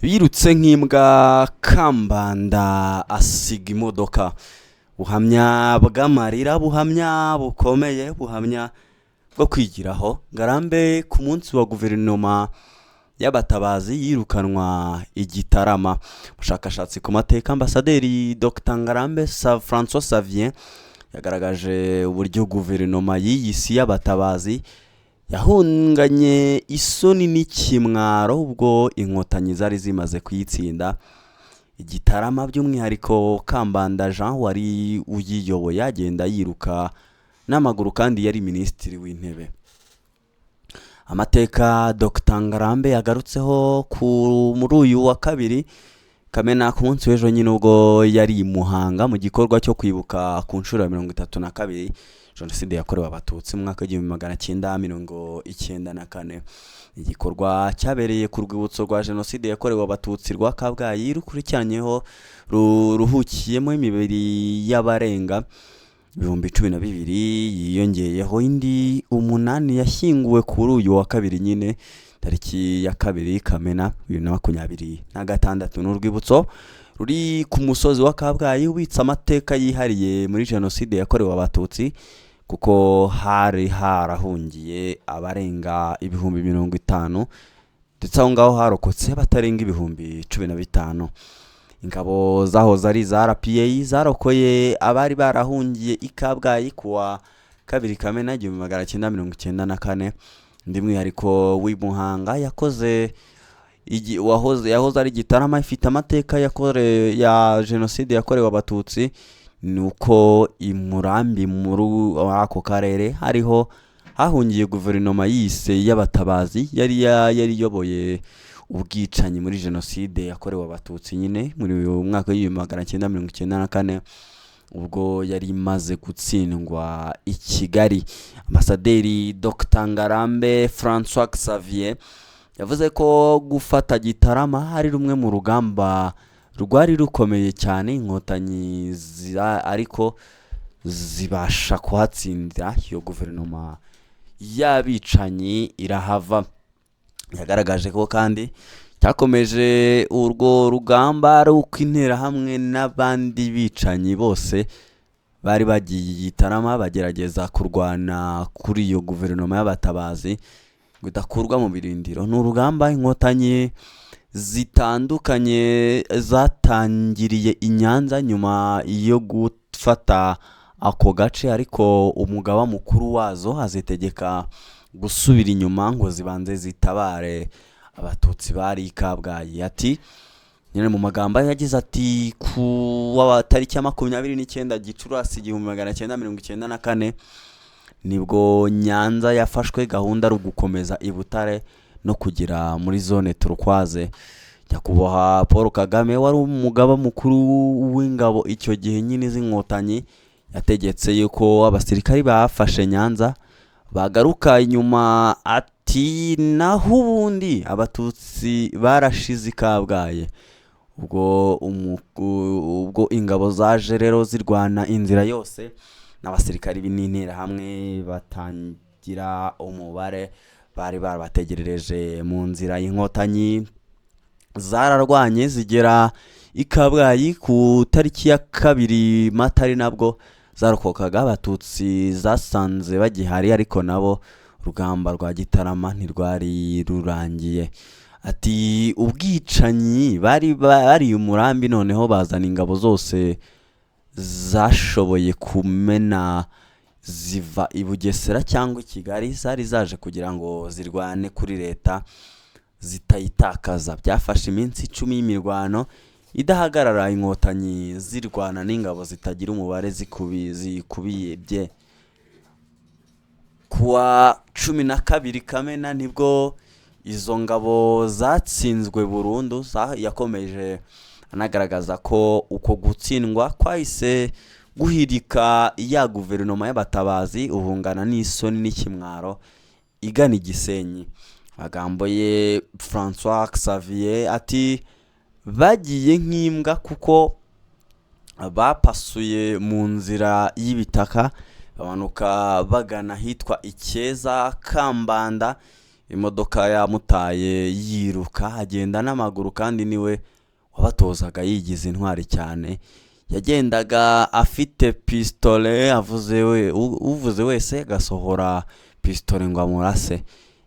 Birutse nk'imbwa, Kambanda asiga imodoka. Buhamya bw'amarira, buhamya bukomeye, buhamya bwo kwigiraho. Ngarambe ku munsi wa guverinoma y'abatabazi yirukanwa i Gitarama. Umushakashatsi ku mateka, Ambasaderi Dr Ngarambe Francois Xavier, yagaragaje uburyo guverinoma y'iyi si y'abatabazi yahunganye isoni n'ikimwaro ubwo Inkotanyi zari zimaze kuyitsinda Igitarama, by'umwihariko Kambanda Jean wari uyiyoboye agenda yiruka n'amaguru kandi yari Minisitiri w'Intebe. Amateka Dr Ngarambe yagarutseho ku muri uyu wa 2 Kamena, ku munsi w'ejo nyine, ubwo yari i Muhanga mu gikorwa cyo kwibuka ku nshuro ya 32 Jenoside yakorewe Abatutsi mu mwaka w'1994. Igikorwa cyabereye ku rwibutso rwa Jenoside yakorewe Abatutsi rwa Kabgayi, rukurikiranyeho ruruhukiyemo imibiri y'abarenga 12,000, yiyongeyeho indi umunani yashyinguwe kuri uyu wa kabiri nyine, tariki ya 2 Kamena 2026. Ni urwibutso ruri ku musozi wa Kabgayi, ubitse amateka yihariye muri Jenoside yakorewe Abatutsi, kuko hari harahungiye abarenga 50,000, ndetse aho ngaho harokotse batarenga 15,000. Ingabo zahoze ari iza RPA zarokoye abari barahungiye i Kabgayi kuwa 2 Kamena 1994. Undi mwihariko w'i Muhanga yakoze wahoze yahoze ari Gitarama ifite amateka ya Jenoside yakorewe Abatutsi ni uko i Murambi muri ako karere hariho hahungiye guverinoma yise y'abatabazi yari iyoboye ubwicanyi muri Jenoside yakorewe Abatutsi nyine muri uyu mwaka w'1994, ubwo yari imaze gutsindwa i Kigali. Ambasaderi Dr Ngarambe Francois Xavier yavuze ko gufata Gitarama ari rumwe mu rugamba rwari rukomeye cyane Inkotanyi ariko zibasha kuhatsindira, iyo guverinoma y'abicanyi irahava. Yagaragaje ko kandi cyakomeje urwo rugamba ari uko Interahamwe n'abandi bicanyi bose bari bagiye i Gitarama bagerageza kurwana kuri iyo guverinoma y'abatabazi ngo idakurwa mu birindiro. Ni urugamba Inkotanyi zitandukanye zatangiriye i Nyanza nyuma yo gufata ako gace, ariko umugaba mukuru wazo azitegeka gusubira inyuma ngo zibanze zitabare Abatutsi bari i Kabgayi. Ati nyine mu magambo ye yagize ati: "Ku wa tariki ya 29 Gicurasi 1994 nibwo Nyanza yafashwe, gahunda ari ugukomeza i Butare no kugera muri Zone Turquoise. Nyakubahwa Paul Kagame wari umugaba mukuru w'ingabo icyo gihe nyine z'Inkotanyi yategetse yuko abasirikari bafashe Nyanza bagaruka inyuma, ati naho ubundi Abatutsi barashize i Kabgayi." Ubwo ingabo zaje rero zirwana inzira yose n'abasirikari n'Interahamwe batangira umubare bari babategerereje mu nzira. Inkotanyi zararwanye zigera i Kabgayi ku tariki ya 2 Mata, ari nabwo zarokokaga Abatutsi zasanze bagihari, ariko nabo urugamba rwa Gitarama ntirwari rurangiye. Ati ubwicanyi bari bari umurambi, noneho bazana ingabo zose zashoboye kumena ziva i Bugesera cyangwa i Kigali, zari zaje kugira ngo zirwane kuri leta zitayitakaza. Byafashe iminsi 10 y'imirwano idahagarara, Inkotanyi zirwana n'ingabo zitagira umubare zikubiye bye. Kuwa 12 Kamena nibwo izo ngabo zatsinzwe burundu. Yakomeje anagaragaza ko uko gutsindwa kwahise guhirika ya guverinoma y'abatabazi, uhungana n'isoni n'ikimwaro igana Igisenyi. Amagambo ye Francois Xavier ati: "Bagiye nk'imbwa kuko bapasuye mu nzira y'ibitaka, bamanuka bagana ahitwa Icyeza." Kambanda Imodoka yamutaye yiruka, agenda n'amaguru, kandi niwe wabatozaga yigize intwari cyane. Yagendaga afite pisitole, avuze we uvuze wese agasohora pisitole ngo amurase.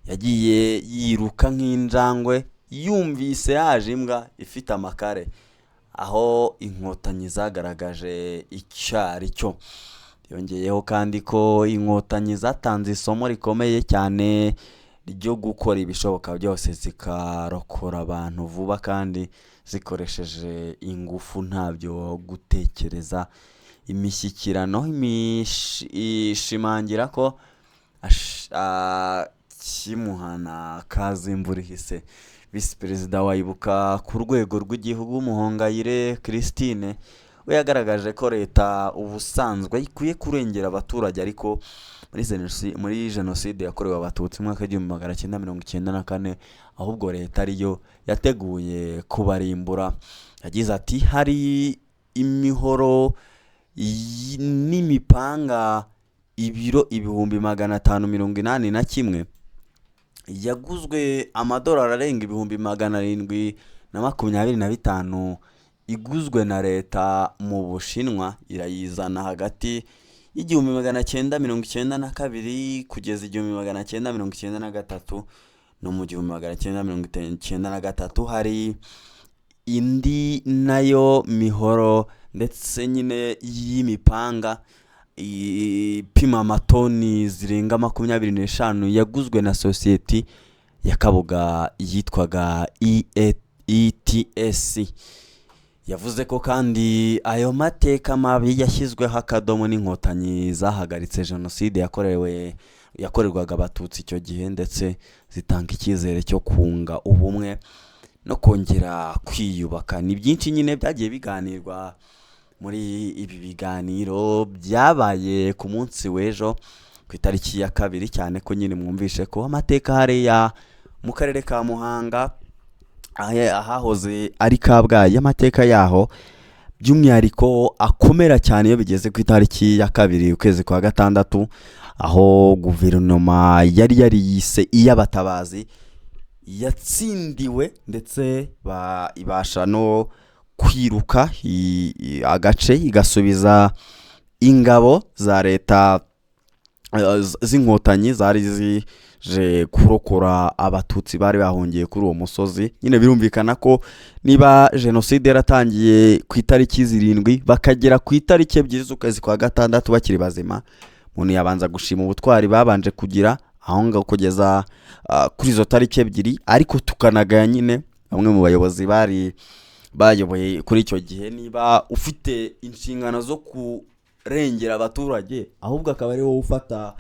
Yagiye yiruka nk'injangwe yumvise yaje imbwa ifite amakare, aho Inkotanyi zagaragaje icyo ari cyo. Yongeyeho kandi ko Inkotanyi zatanze isomo rikomeye cyane ryo gukora ibishoboka byose zikarokora abantu vuba kandi zikoresheje ingufu, ntabyo gutekereza. Imishyikirano ishimangira ko Kimuhana kaza imvura ihise. Visi Perezida wa Ibuka ku rwego rw'igihugu, Muhongayire Christine, we yagaragaje ko leta ubusanzwe ikwiye kurengera abaturage, ariko muri Jenoside yakorewe Abatutsi mu mwaka w'1994 ahubwo leta ariyo yateguye kubarimbura. Yagize ati: "Hari imihoro n'imipanga ibiro 581,000 yaguzwe amadolari arenga 725,000, iguzwe na leta mu Bushinwa irayizana hagati y'1992 kugeza 1993. No mu 1993 hari indi nayo mihoro ndetse nyine y'imipanga ipima amatoni zirenga 25 yaguzwe na sosiyete ya Kabuga yitwaga ETS." Yavuze ko kandi ayo mateka mabi yashyizweho akadomo n'Inkotanyi zahagaritse Jenoside yakorerwaga Abatutsi icyo gihe, ndetse zitanga icyizere cyo kunga ubumwe no kongera kwiyubaka. Ni byinshi nyine byagiye biganirwa muri ibi biganiro byabaye ku munsi w'ejo ku itariki ya 2, cyane ko nyine mwumvishe ko amateka hariya mu karere ka Muhanga, ahahoze ari Kabgayi, amateka yaho by'umwihariko akomera cyane iyo bigeze ku itariki ya 2 ukwezi kwa gatandatu, aho guverinoma yari yariyise iy'abatabazi yatsindiwe, ndetse ibasha no kwiruka agace, igasubiza ingabo za leta z'Inkotanyi zari zije kurokora Abatutsi bari bahungiye kuri uwo musozi. Nyine birumvikana ko niba Jenoside yaratangiye ku itariki 7, bakagera ku itariki 2 z'ukwezi kwa gatandatu bakiri bazima, umuntu yabanza gushima ubutwari babanje kugira aho ngaho kugeza kuri izo tariki 2. Ariko tukanagaya nyine bamwe mu bayobozi bari bayoboye kuri icyo gihe. Niba ufite inshingano zo kurengera abaturage, ahubwo akaba ari wowe ufata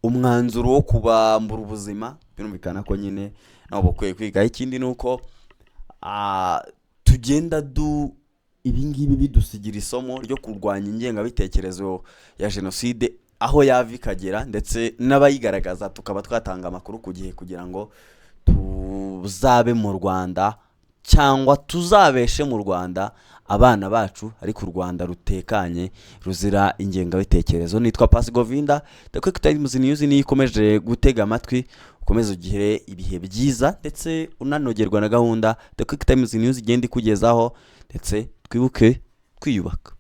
umwanzuro wo kubambura ubuzima, birumvikana ko nyine nabo bakwiye kwiga. Ikindi ni uko tugenda du ibi ngibi bidusigira isomo ryo kurwanya ingengabitekerezo ya Jenoside aho yava ikagera, ndetse n'abayigaragaza tukaba twatanga amakuru ku gihe, kugira ngo tuzabe mu Rwanda cyangwa tuzabeshe mu Rwanda abana bacu, ariko u Rwanda rutekanye ruzira ingengabitekerezo. Nitwa Pasi Govinda, The Quick Times News niyo ikomeje gutega amatwi. Ukomeze ugire ibihe byiza, ndetse unanogerwa na gahunda The Quick Times News igenda ikugezaho, ndetse twibuke twiyubaka.